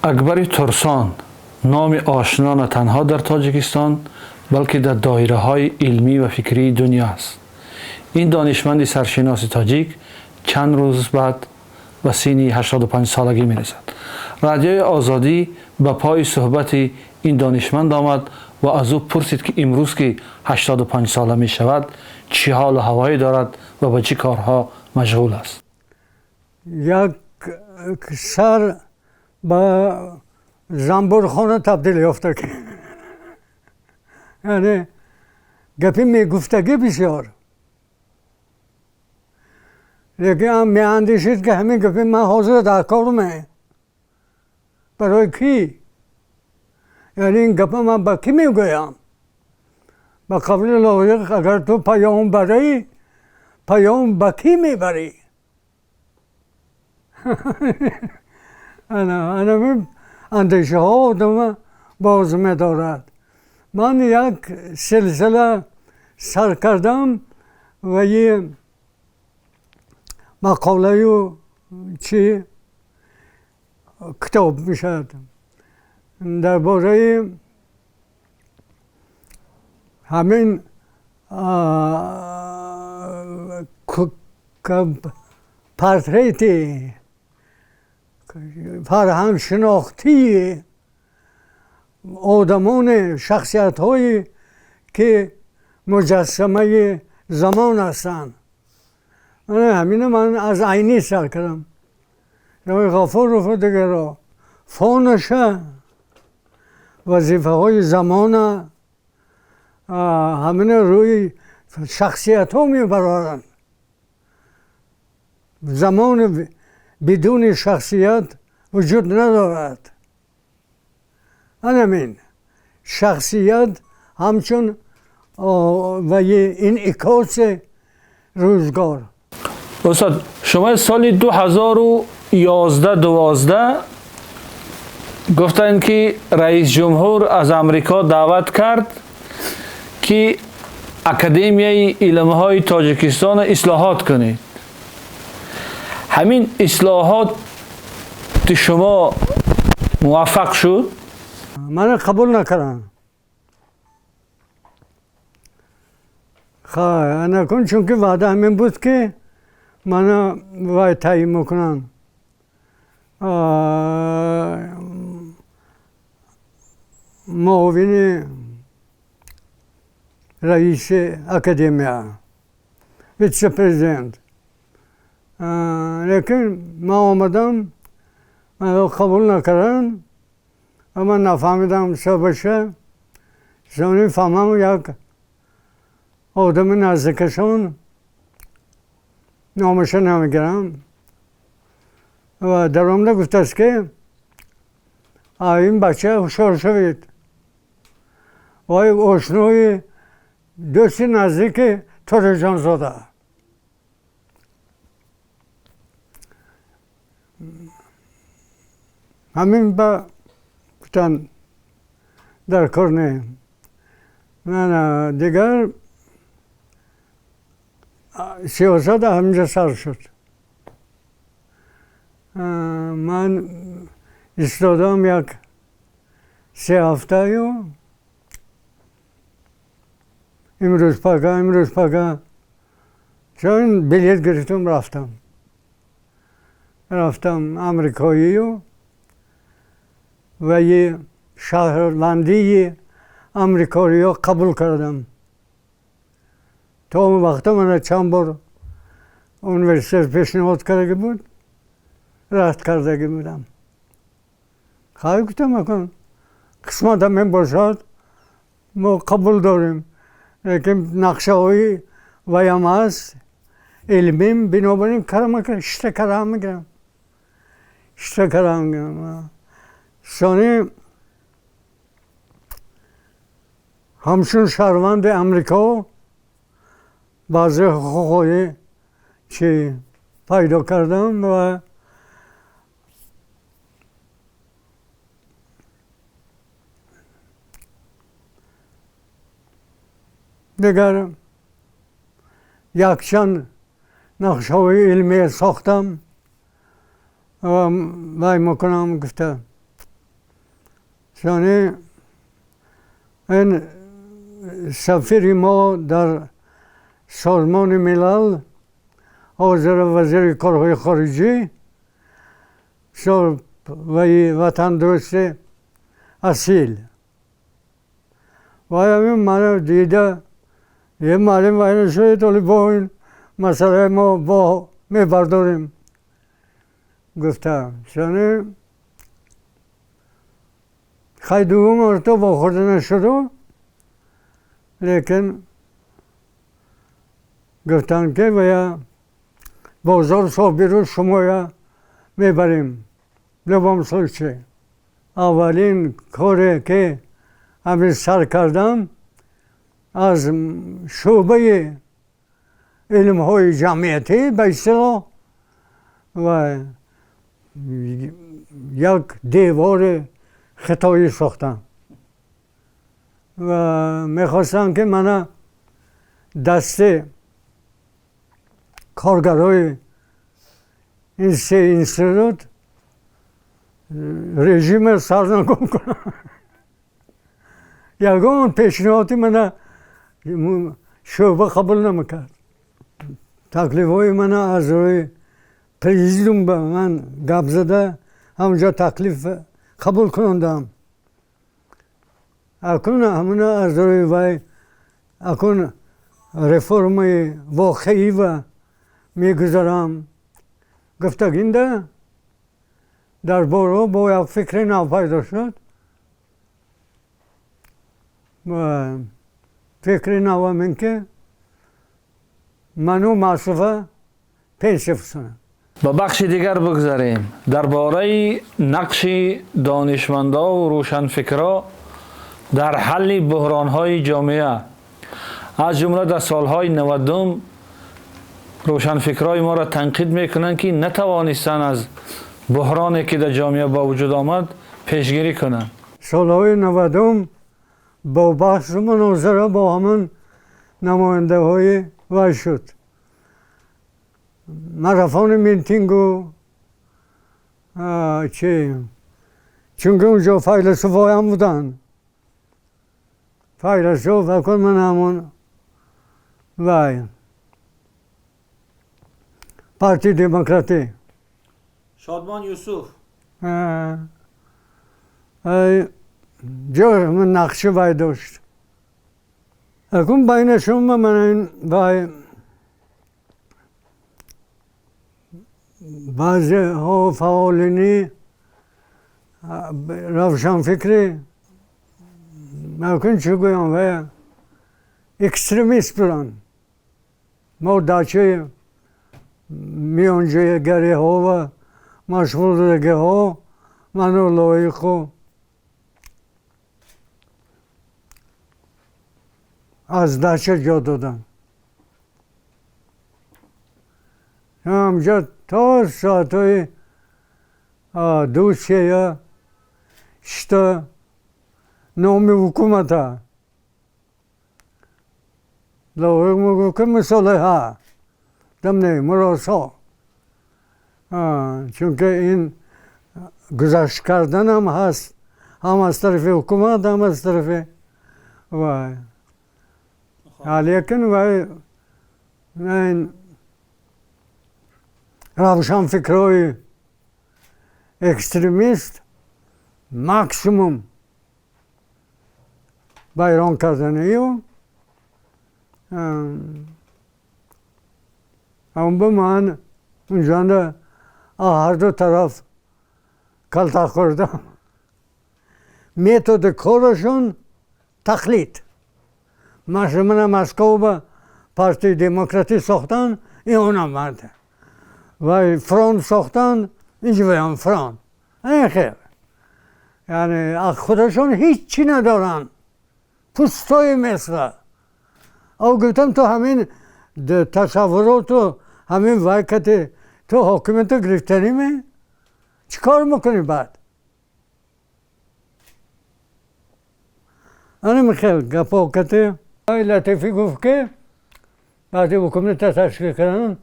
Акбари Турсон номи ошно на танҳо дар Тоҷикистон, балки дар доираҳои илмӣ ва фикрии дунё аст. Ин донишманди саршиноси тоҷик чанд рӯз баъд ба синни 85 солагӣ мерасад. Радиои Озодӣ ба пои суҳбати ин донишманд омад ва аз ӯ пурсид, ки имрӯз, ки 85 сола мешавад, чӣ ҳолу ҳавое дорад ва ба чӣ корҳо машғул аст. Як сар ба занбурхона табдил ёфта, яъне гапи мегуфтагӣ бисёр, лекин меандешид, ки ҳамин гапи ман ҳозир дар корме, барои кӣ? Яъне ин гапа ман ба кӣ мегӯям? Ба қавли Лоиқ, агар ту паём барӣ, паём ба кӣ мебарӣ? Анами андешаҳо одама боз медорад. Ман як силсила сар кардам ва мақолаю чӣ китоб мешавад дар бораи ҳамин портрети фарҳангшинохтии одамони шахсиятҳое, ки муҷассамаи замон ҳастанд. Ҳамина ман аз Айнӣ сар кардам, Ғафурову дигаро, фонаша, вазифаҳои замона ҳамина рӯи шахсиятҳо мебароранд. Замони бидуни шахсият вуҷуд надорад. Анамин шахсият ҳамчун ваи инъикоси рӯзгор. Устод, шумо соли 2011-12 гуфтанд, ки раис ҷумҳур аз Амрико даъват кард, ки Академияи илмҳои Тоҷикистонро ислоҳот кунед. Ҳамин ислоҳоти шумо муваффақ шуд? Мана қабул накарданд. Анакун, чунки ваъда ҳамин буд, ки мана вай таъйин мекунанд, муовини раиси академия, вице-президент. Лекин ман омадам, маро қабул накарданд ва ман нафаҳмидам сабабша. Сони фаҳмам, як одами наздикашон, номаша намегирам, ва даромада гуфтааст, ки ин бача ҳушёр шавед, вай ошнои дӯсти наздики Тораҷонзода. Ҳамин ба гуфтан дар кор не. На, дигар сиёсат ҳаминҷа сар шуд. Ман истодам як 3 ҳафтаю, имрӯз пага, имрӯз пага, чун билет гирифтам, рафтам амрикоию ваи шаҳрвандии амрикоиё қабул кардам. То он вақта мана чанд бор университет пешниҳод кардагӣ буд, рад кардагӣ будам. Хай, гуфтам, акун қисматам мебошад, мо қабул дорем, лекин нақшаҳои ваям ҳаст илмим, бинобар ин карамака шита карам мегирам, шита карам мегирам. Сони ҳамчун шаҳрванди Амрико баъзе ҳуқуқҳои чӣ пайдо кардам ва дигар якчанд нақшаҳои илмие сохтам ва вай мекунам гуфта. Сони ин сафири мо дар Созмони Милал, ҳозир вазири корҳои хориҷӣ, ватандӯсти асил. Вай ҳамин мана дида, е маълим вай нашавед, оли бо ин масъалаи мо бо мебардорем. Гуфтам. Сони хай дуввум марто вохӯрда нашуду, лекин гуфтанд ки вая бозор Собиру шумоя мебарем. В любом случае. Аввалин коре ки ҳамин сар кардам аз шӯъбаи илмҳои ҷамъиятӣ ба истилоҳ ва як девори хитоӣ сохтам ва мехостам ки мана дасти коргарои ин се институт режима сарнагун кунам. Ягон пешниҳоди мана шӯъба қабул намекард. Таклифҳои мана аз рӯи президиум ба ман гап зада, ҳамонҷо таклиф қабул кунондам. Акун ҳамона аз рӯи вай акун реформаи воқеӣ ва мегузарам. Гуфтагинда дар боро бо як фикри нав пайдо шуд. Ва фикри навам ин ки ману Маъсуфа пенсия фусонам. Ба бахши дигар бигзарем. Дар бораи нақши донишмандову рӯшанфикро дар ҳалли буҳронҳои ҷомеа, аз ҷумла дар солҳои 90 рӯшанфикрои моро танқид мекунанд, ки натавонистанд аз буҳроне ки дар ҷомеа ба вуҷуд омад пешгирӣ кунанд. Солҳои 90 бо баҳсу мунозира бо ҳамон намояндаҳои вай шуд. Марафони митингу чи, чунки унҷо файласуфоям буданд. Файласуф акун ман ҳамон вай партияи демократӣ. Шодмон Юсуф. Ҷо нақши вай дошт. Акун байнашон ман ин вай баъзеҳо фаъолини равшанфикрӣ акун чӣ гӯям вай экстремист буданд. Мо дачаи миёнҷигариҳо ва машғулдагиҳо ману лоиқу аз дача ҷо доданд. Ҳамҷо то соатҳои 2-3 шта номи ҳукумата лоиқ мегуфт ки мусолиҳа дамне муросо, чунки ин гузашт карданам ҳаст ҳам аз тарафи ҳукумат ҳам аз тарафи вай. Лекин вай ин равшанфикрҳои экстремист максимум вайрон карданию ҳам ба ман унҷанда ҳарду тараф калтак хӯрдам. Методи корашон тақлид. Мана Москов ба партияи демократӣ сохтан, ин онам марда. Вай фронт сохтан, инҷоям фронт. Ин хел. Яъне худашон ҳеҷ чӣ надоранд. Пустои месла. Ав гуфтам ту ҳамин тасаввуроту ҳамин вайкати ту ҳокимиятро гирифтанӣ ме? Чӣ кор мекунӣ баъд? Ана михел гапо кати Латифӣ гуфт ки баъди ҳукуматро ташкил кардан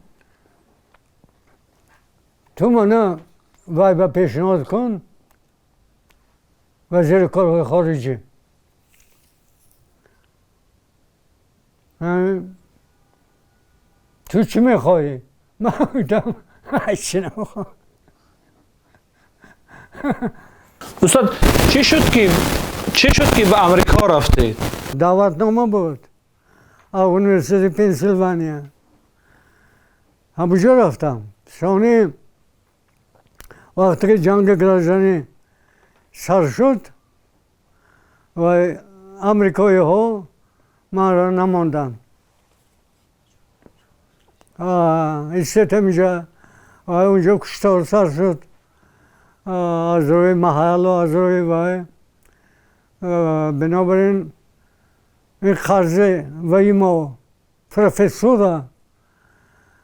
ту мана вай ба пешниҳод кун وزیر کارهای خارجی. تو چی میخوایی؟ من گفتم هیچی نمیخوام. استاد چی شد که به امریکا رفتید؟ دعوتنامه بود از University پنسیلوانیا. همونجا رفتم. ثانی وقتی که جنگ گراژدانی سر شد و امریکایی ها من را نماندن. ایستم اینجا و اونجا کشتار سر شد از روی محل و از روی وای. بنابراین این قرضه و این ما پروفسور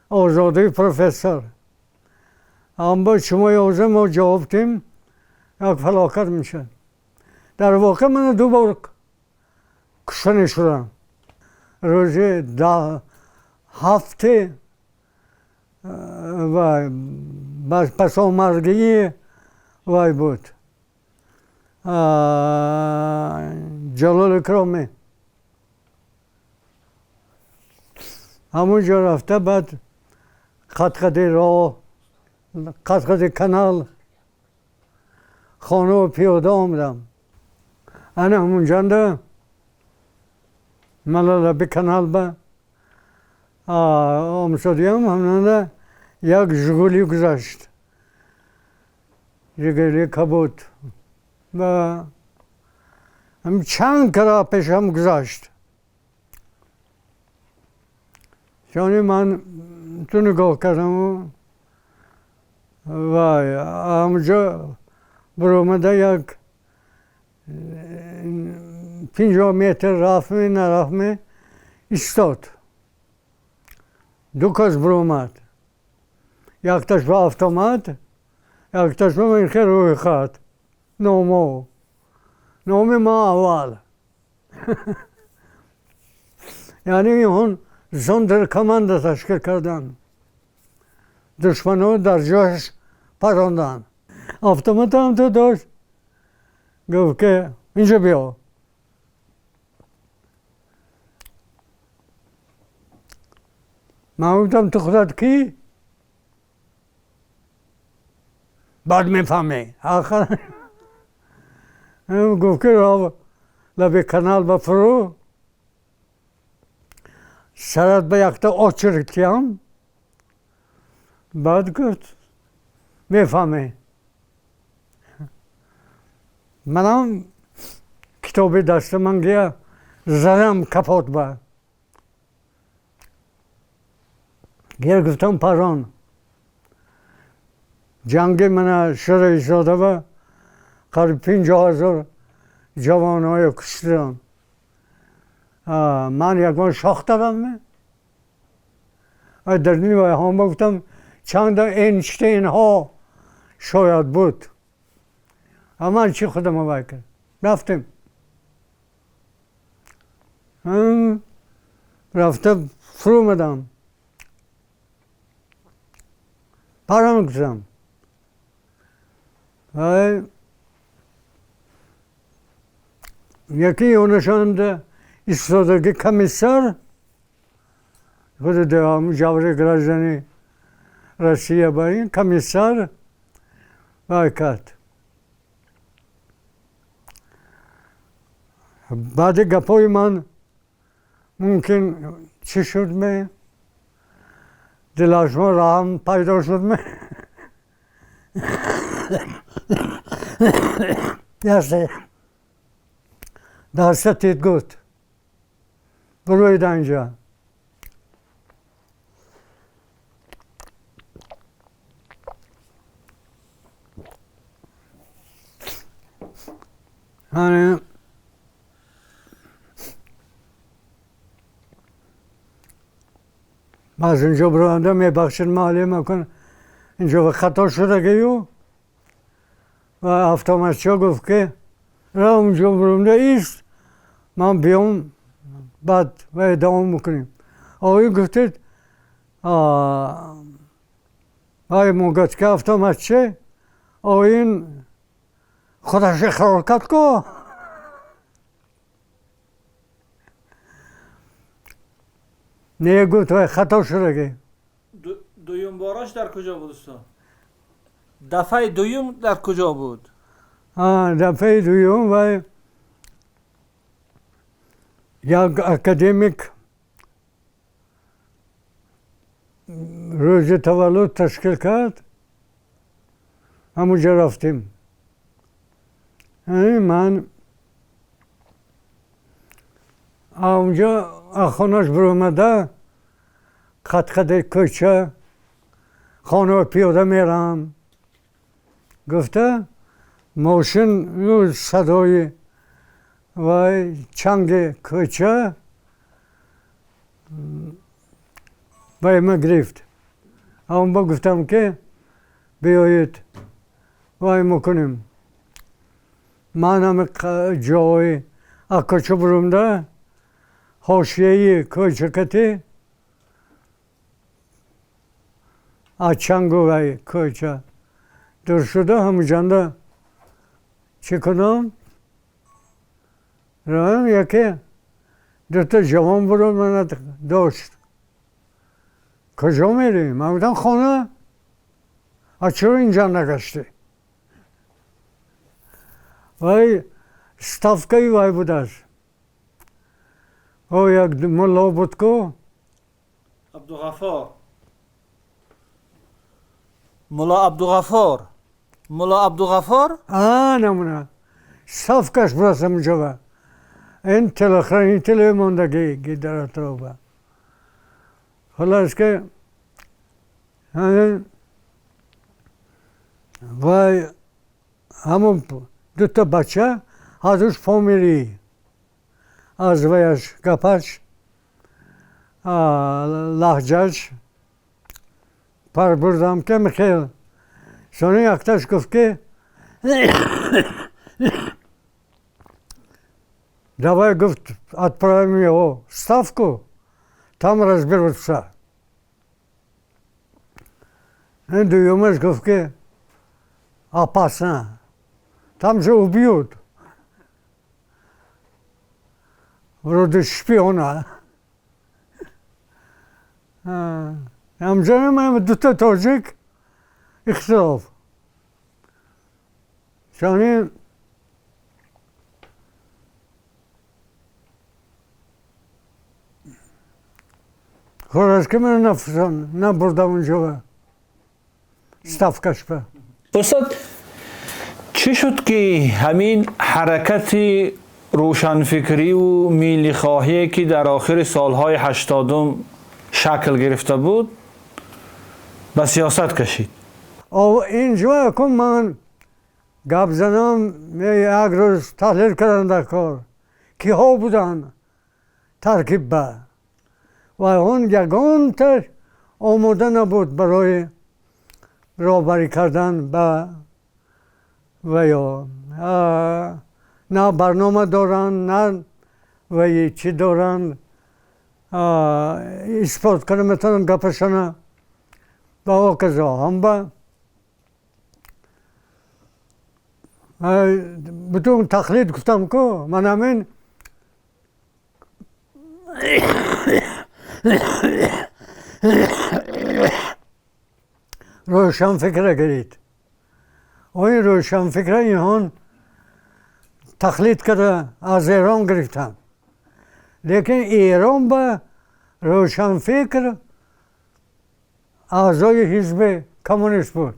آزاده پروفسور هم با شما یازه ما جواب دیم یک فلاکت میشه. در واقع من دو بار کشته شدم. روز 7 و پسامرگی وای بود جلال اکرامی. همونجا رفته بعد قد راه قد کانال خانه و پیاده آمدم. انا همونجا ملالا به کانال به آمسادیم همونجا یک ژیگولی گذشت، ژیگولی کبود و هم چند کرا پیشم گذشت. یعنی من تو نگاه کردم و همونجا برآمده یک 50 متر رفت نرفت ایستاد. دو کس برآمد، یک تاش با اتومات، یک تاش با این خیر روی خط. نامو نام ما اول. یعنی اون زندرکماند تشکیل کردن، دشمنو در جاش پراندن. اتومات هم تو داشت، گفت که اینجا بیا. من گفتم تو خودت کی؟ بعد میفهمی. آخر گفت که را لب کانال بفرو سرت به یک تا آچرکیم. بعد گفت میفهمی. منم کتاب دست من گیا زدم کپوت با گیر گفتم پران جنگ من شروع شده و قریب 50,000 جوانای کشتن. من یک بار شاخ دادم در نیمه هم گفتم چند اینشتین ها شاید بود. اما چی خودم وای کرد رفتیم. رفتم فرو اومدم پرم گفتم یکی اونشان ایستادگی کمیسار خود دوام جوری گراژدانی روسیه با این کمیسار وای کرد. بعد گپای من ممکن چی شد می دلش ما رحم پیدا شد می دست تید گفت بروید اینجا. یعنی از اینجا برانده میبخشید معلم کن اینجا خطا شده که و اتوماتچی گفت که را اونجا برونده ایست من بیام بعد و ادامه میکنیم. آقای گفتید آقای موقت که اتوماتچی آقای این Худаш иқрор кард ку. Не, гуфт, вай хато шудагӣ. Дуюм бораш дар куҷо буд, устод? Дафъаи дуюм дар куҷо буд? Дафъаи дуюм вай як академик рӯзи таваллуд ташкил кард, ҳамонҷо рафтем. Ман онҷо аз хонаш биромада қад-қади кӯча хона пиёда мерам гуфта, мошин садои вай чанги кӯча вай ма гирифт. Ҳамон гуфтам ки биёед, вай мекунем. Ман ҳами ҷои аз кӯча бурумда ҳошияи кӯча кати аз чангу вай кӯча дур шуда, ҳамуҷанда чӣ кунам, равам, яке дута ҷавон бурд, мана дошт. Куҷо мерем? Ман гуфтам хона. А чаро инҷа нагаштӣ? Вай ставкаи вай будааст. О, як мулло буд ку. Абдуғаффор. Мулло Абдуғаффор. Мулло Абдуғаффор? А, намуна. Ставкаш будааст ҳамунҷоба. Ин телохранители мондагӣ дар атрофа. Хуллас ки ҳамин вай ҳамон дута бача ҳардуш помирӣ, аз ваяш гапаш, лаҳҷаш пар бурдам ки михел. Сони якташ гуфт ки давай, гуфт, отправим его в ставку, там разберутся. Дуюмаш гуфт ки опасно, там же убьют. Вроде шпиона. Ҳамҷоям дута тоҷик ихтилоф. Сони хуллас ки ман набурдам унҷо ставкашба. Устод, чӣ шуд ки ҳамин ҳаракати рӯшанфикриву миллихоҳие ки дар охири солҳои 80-ум шакл гирифта буд, ба сиёсат кашид? Инҷо кун ман гап занам, як рӯз таҳлил кардам дар кор киҳо буданд таркибба ва он ягонта омода набуд барои роҳбарӣ кардан ба ва ё на барнома доранд, на ваи чӣ доранд, исбот карда метавонанд гапашона ва ҳоказо. Ҳамба бутун тақлид гуфтам ку ман ҳамин рӯшанфикра гирид. Ин рӯшанфикра инҳон тақлид карда аз Эрон гирифтанд. Лекин Эрон ба рӯшанфикр аъзои ҳизби коммунист буд.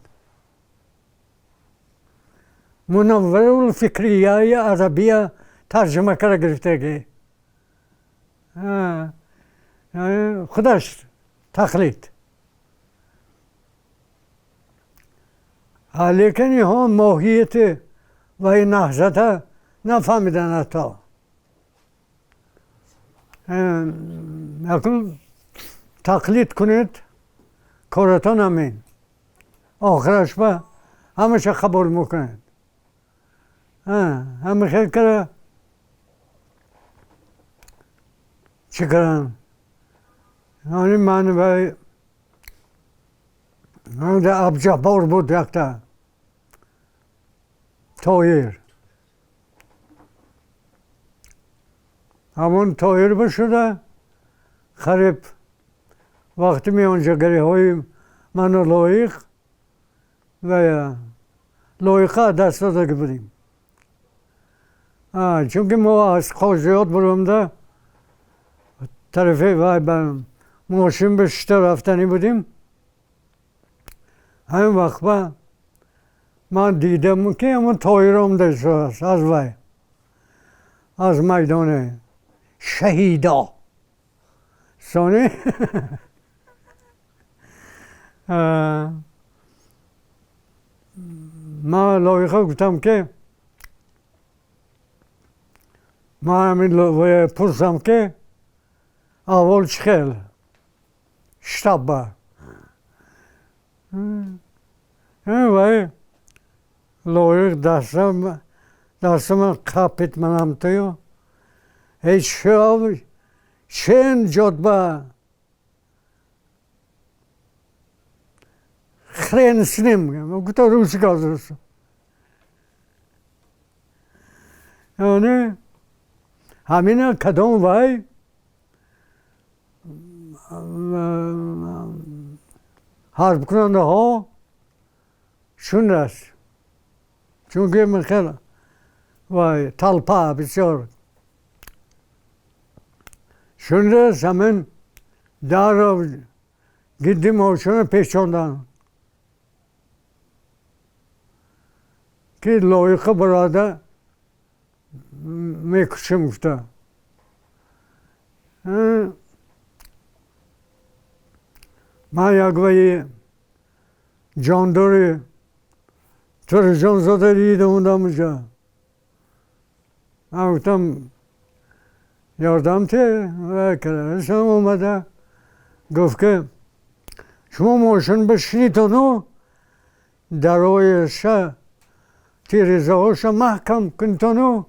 Мунавварулфикрияи арабия тарҷима карда гирифтагӣ. Худаш тақлид. Лекин инҳо моҳияти ваи наҳзата нафаҳмиданд ҳатто. Акнун тақлид кунед, коратон ҳамин. Охираш ба ҳамаша қабул мекунед. Ҳама хел кара чӣ кардам? Ани ман вай Абҷаббор буд якта. Тоир. Ҳамон Тоир бишуда қариб вақти миёнҷигариҳои ману Лоиқ ва Лоиқа даст дода будем. Чунки мо аз Қозиёт буромда тарафи вай ба мошин бишта рафтанӣ будем. Ҳамин вақт ба ман дидам, ки ҳамон Тоир омда истодааст аз вай, аз майдони шаҳидо. Сони ман Лоиқа гуфтам, ки ман ҳамин пурсам, ки аҳвол чӣ хел штабба. Вай Лоиқ дастама қапид, манам тую ҳеҷ чен ҷодба хрен с ним, гуфта русӣ гап. Яъне ҳамина кадом вай ҳарбкунандаҳо чун аст, чунки ман хел вай талпа бисёр шундаст. Ҳамин дарро гидди мошина печондан, ки Лоиқа барода мекушем гуфта. Ман як ваи ҷондори Турҷонзода дидам унҷа. Ман гуфтам, ёрдам те омада гуфт, ки шумо мошин бишинитону дарояша тирезаҳоша маҳкам кунитону.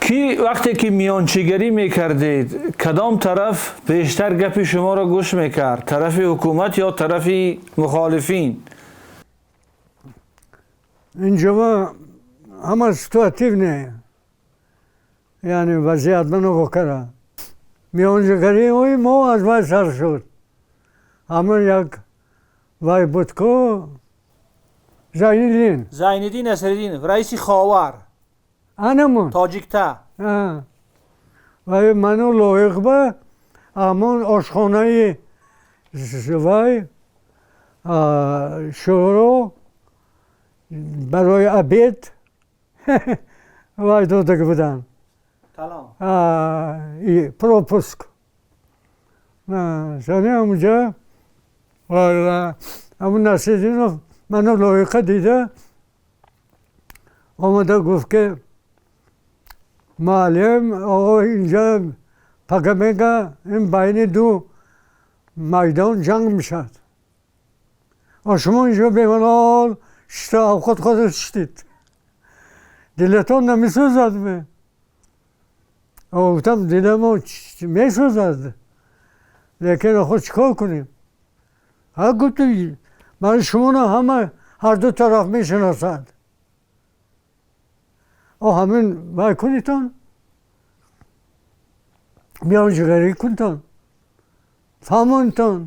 Ки вақте ки миёнчигарӣ мекардед, кадом тараф бештар гапи шуморо гӯш мекард, тарафи ҳукумат ё тарафи мухолифин? Инҷо ҳама ситуативне, яъне вазъият нигоҳ кара. Миёнҷигариҳои мо аз вай сар шуд. Ҳамон як вай буд ку, Зайниддин. Зайниддин Насриддинов, раиси Ховар. Анамон. Тоҷикта. Вай ману Лоиқ ба ҳамон ошхонаи вай шӯро барои обед вай дода буданд. Пропуск. Сони ҳамунҷа ҳамун Насриддинов ману Лоиқа дида омада гуфт, ки муаллим, оғо, инҷа пага мега ин байни ду майдон ҷанг мешавад, а шумо инҷо бемалол шита авқот хода шиштед, дилатон намесӯзад? Ме гуфтам, диламо месӯзад, лекин охо чӣ кор кунем? Ҳа, гуфт, ман шуморо ҳама ҳарду тараф мешиносад, о ҳамин вай кунитон, миёнҷигарӣ кунтон, фаҳмонтон.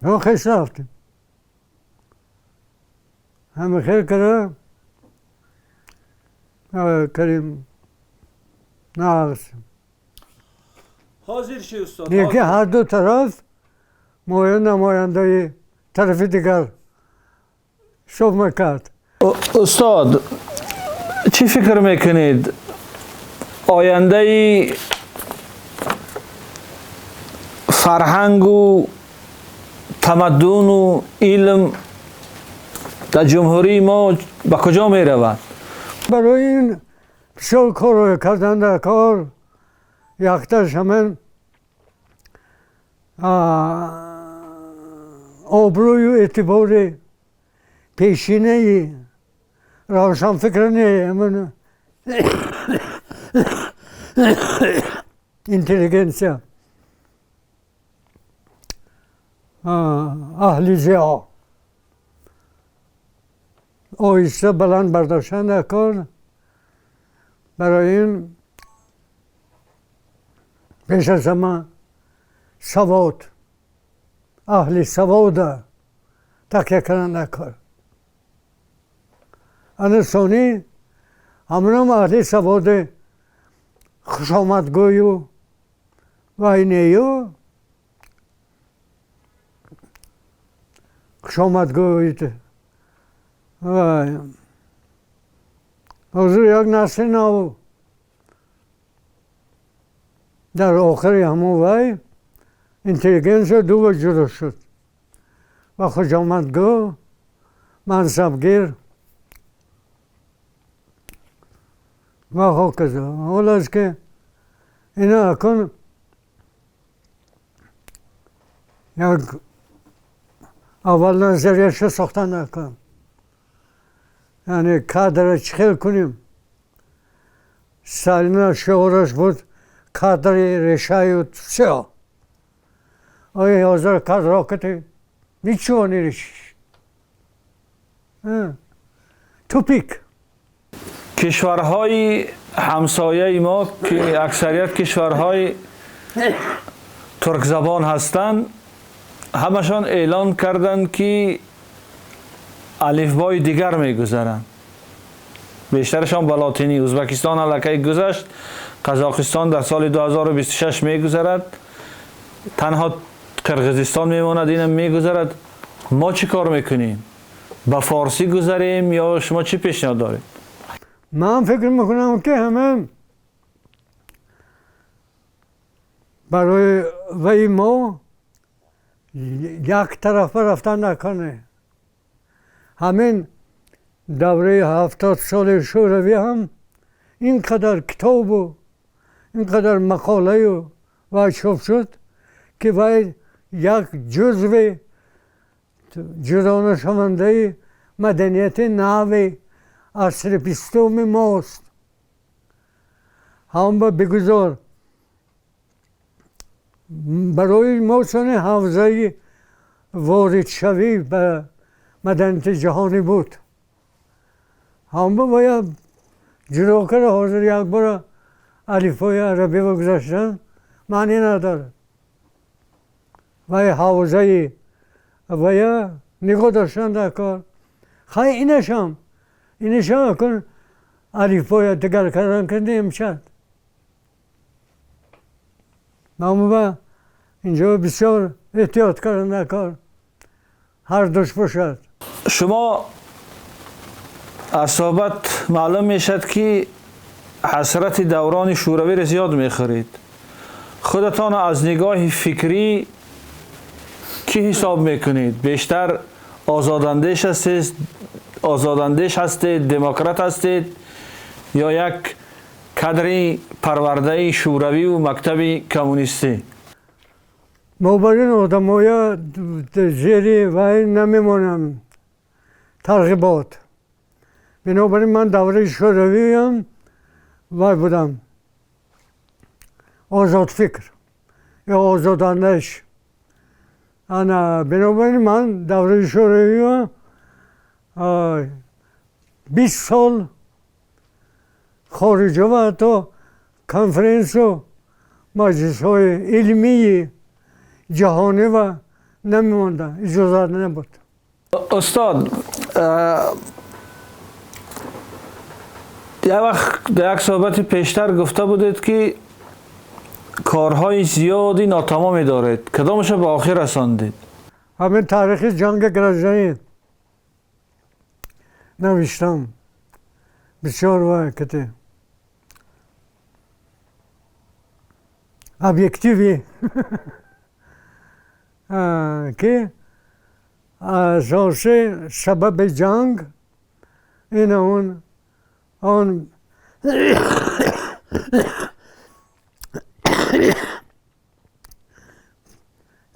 Мо хеш рафтем. Ҳама хел кара карим нағз. Ҳозир ши, устод. Лекин ҳарду тараф моя намояндаи тарафи дигар ҳисоб мекард. Устод, чӣ фикр мекунед, ояндаи фарҳангу тамаддуну илм дар ҷумҳурии мо ба куҷо меравад? Барои ин бисёр корҳое кардан дар кор. Якташ ҳамин обрӯю эътибори пешинаи равшанфикрани ҳамин интеллигенсия, аҳли зиё. оҳиста баланд бардоштан дар кор. Барои ин пеш аз ҳама савод, аҳли савода такя кардан дар кор. Ана сонӣ ҳамонам аҳли саводи хушомадгӯю вайнею хушомадгӯи. Ҳозир як насли нав дар охири ҳамон вай интеллигенсия ду ҷудо шуд ва хушомадгӯ, мансабгир ва ҳоказо. Ҳол аст ки ина акун як аввал назарияша сохтан акун, яъне кадрро чӣ хел кунем. Сталина шиораш буд кадры решают всё. Ой, ҳозир кадрҳо ки ничего не решишь. Тупик. Кишварҳои ҳамсояи мо ки аксарият кишварҳои туркзабон ҳастанд, ҳамашон эълон карданд ки алифбои дигар мегузаранд. Бештарашон ба лотинӣ. Ӯзбекистон аллакай гузашт, Қазоқистон дар соли 2026 мегузарад, танҳо Қирғизистон мемонад, инам мегузарад. Мо чӣ кор мекунем? Ба форсӣ гузарем ё шумо чӣ пешниҳод доред? Ман фикр мекунам ки ҳама барои ваи мо як тарафа рафтан накунем. Ҳамин давраи 70 соли шӯравӣ ҳам ин қадар китобу ин қадар мақолаю вай чоп шуд ки вай як ҷузви ҷудонашавандаи маданияти нави асри бистуми мост. Ҳам ба бигузор барои мо чунин ҳавзаи воридшавӣ ба маданияти ҷаҳонӣ буд. Ҳам ба бояд ҷудо карда ҳозир якбора алифбои арабиро гузаштан маънӣ надорад. Вай ҳавзаи вая нигоҳ доштан дар кор. Хай инашам акун алифбоя дигар кардан ки немшад. Ман инҷо бисёр эҳтиёт кардан дар кор, ҳар душ бошад. Шумо аз суҳбат маълум мешавад ки ҳасрати даврони шӯравиро зиёд мехӯред. Худатон аз нигоҳи фикрӣ кӣ ҳисоб мекунед? Бештар озодандеш ҳастед, демократ ҳастед ё як кадри парвардаи шӯравию мактаби коммунистӣ? Мо бар ин одамоя зери вай намемонам тарғибот. Бинобар ин ман давраи шӯравиам вай будам озодфикр ё озодандеш. Ана бинобар ин ман давраи шӯравиам 20 сол хориҷа ва ҳатто конференсу маҷлисҳои илмии ҷаҳонӣ ва намемондам, иҷозат набуд. Устод, як вақт дар як суҳбати пештар гуфта будед ки корҳои зиёди нотамоме доред. Кадомашро ба охир расондед? Ҳамин таърихи ҷанги гражданӣ навиштам. Бисёр вақте объективи ки асоси сабаби ҷанг ин он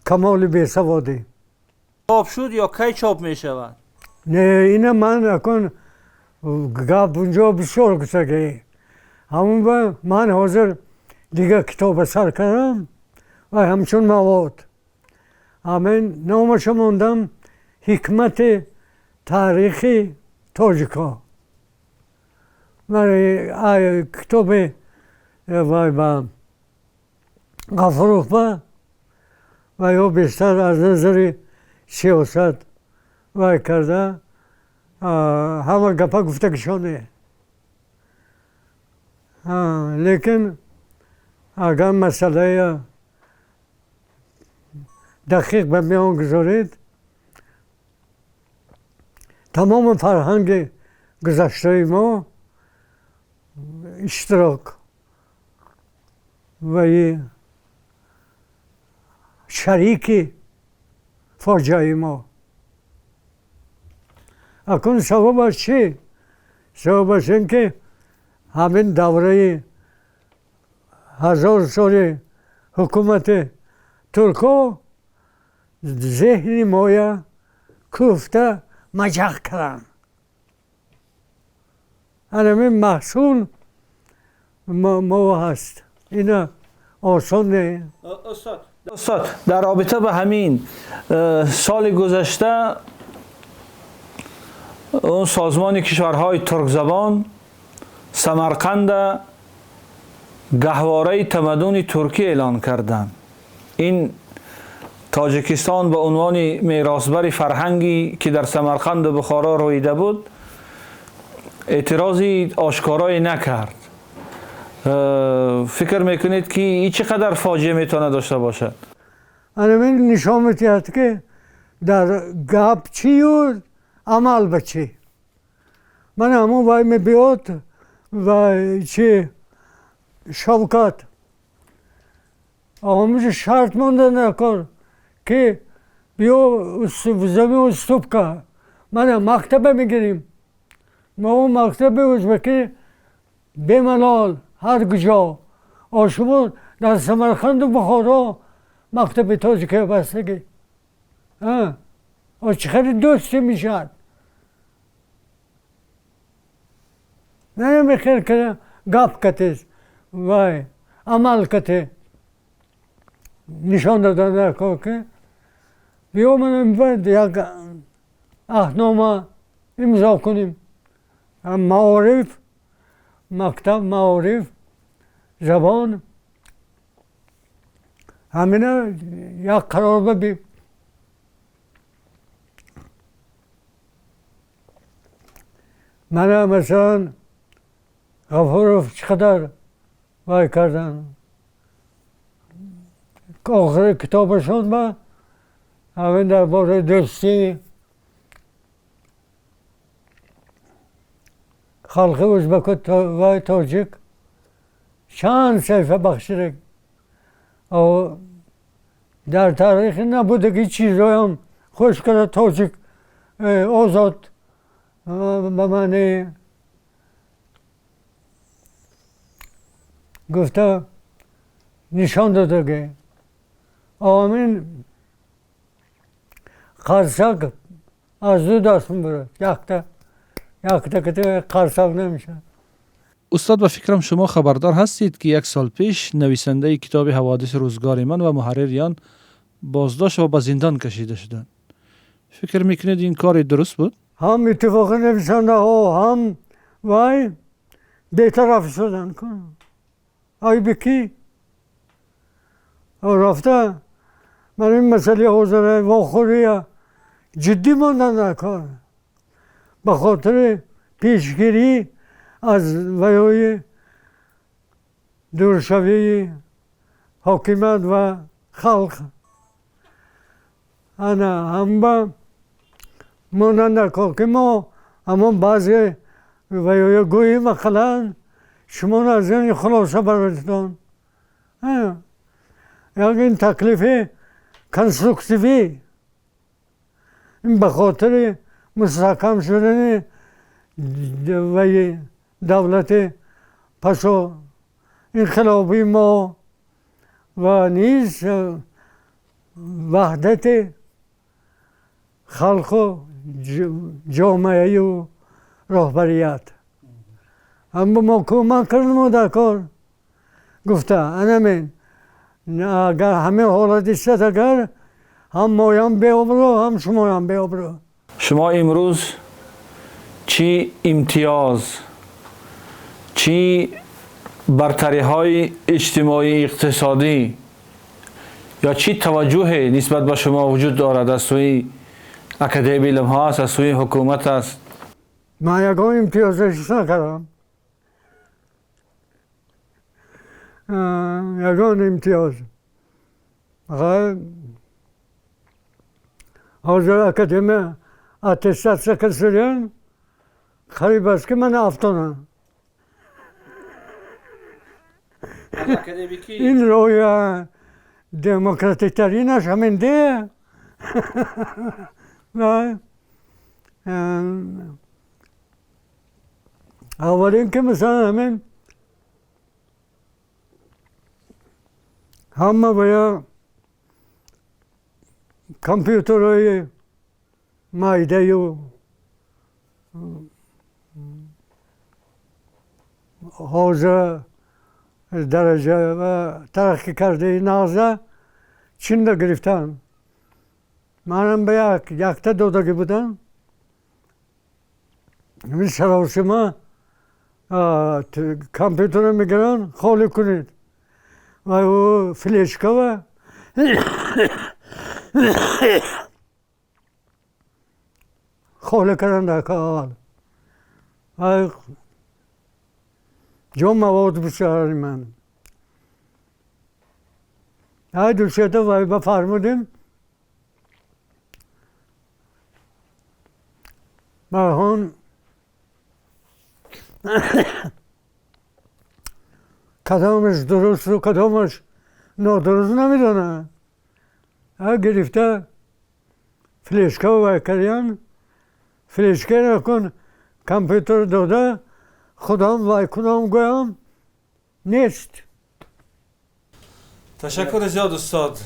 камоли бесаводӣ. Чоп шуд ё кай чоп мешавад? Не, ина ман акун гап унҷо бисёр гуфтагӣ. Ҳамон ба ман ҳозир дигар китоба сар кардам ва ҳамчун мавод. Ҳамин номаша мондам ҳикмати таърихи тоҷикҳо. Ман китоби вай ба Ғафуров ва ё бештар аз назари сиёсат вай карда, ҳама гапа гуфтагишоне. Лекин агар масъалаи дақиқ ба миён гузоред, тамоми фарҳанги гузаштаи мо иштирок ва шарики фоҷиаи мо. Акнун сабабаш чӣ? Сабабаш ин ки ҳамин давраи 1000 соли ҳукумати туркҳо зеҳни моя кӯфта маҷақ карданд. Ҳамин маҳсул мо ҳаст. Ина осон не. Устод, дар робита ба ҳамин соли гузашта он созмони кишварҳои туркзабон Самарқанд гаҳвораи тамаддуни туркӣ эълон карданд. Ин Тоҷикистон ба унвони меросбари фарҳангӣ ки дар Самарқанду Бухоро рӯида буд, эътирози ошкорое накард. Фикр мекунед ки ин чӣ қадар фоҷиа метавонад дошта бошад? Ҳамин нишон медиҳад ки дар гап чию амал ба чӣ. Ман ҳамон вай мебиёд ва чи Шавкат ҳамиша шарт монда накор ки биё замин уступка, мана мактаба мегирем. Мо мактаби ӯзбекӣ бемалол ҳар куҷо. Шумо дар Самарқанду Бухоро мактаби тоҷикӣ бастагӣ. Чӣ хеле дӯстӣ мешавад. Намехел ки гап катез, вай амал кате нишон додан дар кор ки биё ман як аҳднома имзо кунем. Маориф, мактаб, маориф, забон, ҳамина як қарор бибим. Мана масалан Ғафуров чӣ қадар вай кардан. Охири китобашон ба ҳамин дар бораи дӯстӣ халқи ӯзбеку ва тоҷик чанд саҳифа бахшида. Дар таърихи набудаги чизҳоям хуш карда тоҷик озод ба маънии гуфта нишон додагӣ. Ҳамин қарсак аз ду даст мебурад, якта якта қарсак намешавад. Устод, ба фикрам шумо хабардор ҳастед ки як сол пеш нависандаи китоби ҳаводиси рӯзгори ман ва муҳаррири он боздошт ва ба зиндон кашида шуданд. Фикр мекунед ин кори дуруст буд? Ҳам иттифоқи нависандаҳо ҳам вай бетараф шуданд. Айби кӣ? Рафта ман ин масъалаи ҳозира вохӯрия ҷиддӣ мондан дар кор ба хотири пешгирӣ аз ваёи дуршавии ҳокимият ва халқ. Ана ҳама мондан дар кор ки мо ҳамон баъзе ваёи гӯем ақаллан шумо аз ин хулоса бароитон. Як ин таклифи конструктивӣ, ин ба хотири мустаҳкам шудани ваи давлати пасо инқилоби мо ва низ ваҳдати халқу ҷомеаю роҳбарият. Аммо мо кӯмак кардем дар кор. Гуфта анамин агар ҳамин ҳолат истад, агар ҳам моям беобрӯ, ҳам шумоям беобрӯ. Шумо имрӯз Чӣ имтиёз, чӣ бартариҳои иҷтимоӣ, иқтисодӣ ё чӣ таваҷҷӯҳе нисбат ба шумо вуҷуд дорад аз сӯи Академияи илмҳо аст, аз сӯи ҳукумат аст? Ман ягон имтиёз ҳис накардам. Ягон имтиёз. Ҳозир академия аттестатсия карданд, қариб аст ки ман афтонам. Ин роҳи демократиктаринаш ҳамин де. Аввалин ки масалан ҳамин ҳама бояд компютерҳои майдаю ҳозир дараҷа ва тараққӣ кардаи нағза Чинда гирифтан. Манам ба якта додагӣ будам. Ҳамин саросима компютерро мегиранд, холӣ кунед. Ва ӯ флешкава холӣ карданд дар аввал. Ҷо мавод бисёри ман. Ай дусета вай ба фармудем. Барҳон кадомаш дурусту кадомаш нодуруст намедонам. А гирифта флешка вай кардян, флешкаро кун компютер дода, худам вай кунам гӯям нест. Ташаккури зиёд, устод.